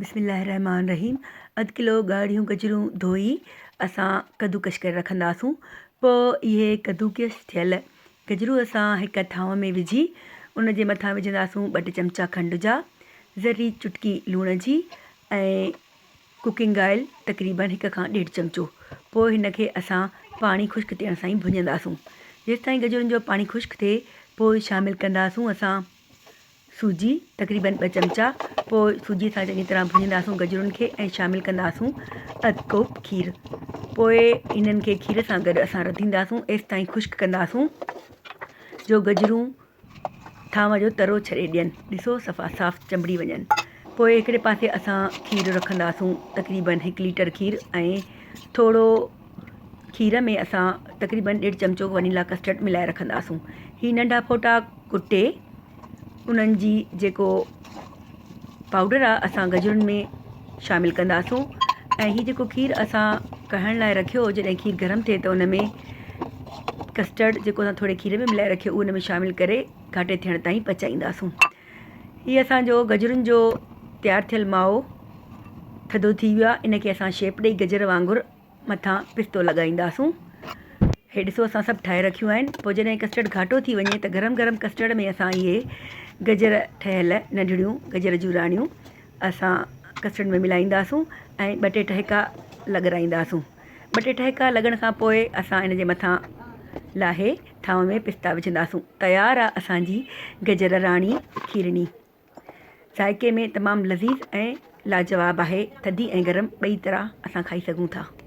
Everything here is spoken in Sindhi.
بسم الله الرحمٰن الرحيم اڌ ڪلو ڳاڙهيون گجرون ڌوئي اسان ڪدوڪش ڪري رکنداسون پوء اهي ڪدوڪش ٿيل گجرون اسان هڪ ٿانو ۾ وجهي ان جي مٿان وجهنداسون ٻه ٽي چمچا کنڊ جا ذري چٽڪي لوڻ جي ۽ ڪوڪنگ آئل تقريبن هڪ کان ڏيڍ چمچو پوء هن کي اسان پاڻي خشڪ ٿيڻ سائين ڀڃنداسون جيستائين گجرن جو پاڻي خشڪ ٿئي پوء شامل ڪنداسون اسان سوجي تقريبن ٻه چمچا، پوء سوجي سان چڱي طرح ڀڃنداسون گجرن کي ۽ شامل ڪنداسون اڌ ڪوپ کير. پوء انهن کي کير سان گڏ اسان رڌينداسون ايستائين خشڪ ڪنداسون جو گجرون ٿانو جو ترو ڇڏي ڏين. ڏسو صفا صاف چنبڙي وڃن. پوء هڪڙي پاسي اسان کير رکنداسون تقريبن هڪ ليٽر کير ۽ ٿورو کير ۾ اسان تقريبن ڏيڍ چمچو ونيلا ڪسٽرڊ ملائي رکنداسون. هي ننڍا ڦوٽا ڪٽي انهن جي جيڪو پائوڊر آهي اسان گجرن ۾ شامل ڪنداسون ۽ هي جيڪو کير اسان ڪهڻ لاء رکيو هو جڏهن کير گرم ٿئي ته ان ۾ ڪسٽرڊ جيڪو اسان ٿوري کير ۾ ملائي رکيو اهو ان ۾ شامل ڪري گهاٽي ٿيڻ تائين پچائينداسون هي اسانجو گجرن جو تيار ٿيل مائو ٿڌو ٿي ويو آهي ان کي اسان شيپ ڏئي گجر وانگر مٿان پستو لڳائينداسون. هي ڏسو اسان سڀ ٺاهي رکيون آهن. پوء جڏهن ڪسٽرڊ گهاٽو ٿي وڃي ته گرم گرم ڪسٽرڊ ۾ اسان اهي گجر ٺهيل ننڍڙيون گجر جون راڻيون اسان ڪسٽرڊ ۾ ملائينداسون ۽ ٻه ٽي ٽهڪا لڳرائينداسون. ٻه ٽي ٽهڪا لڳڻ کان پوء اسان ان جي مٿان لاهي ٿانو ۾ پستا وجهنداسون. تيار آ اسان جي گجر راڻي کيرڻي. ذائقي ۾ تمام لذيذ ۽ لاجواب آهي. ٿڌي ۽ گرم ٻئي طرح اسان کائي سگهون ٿا.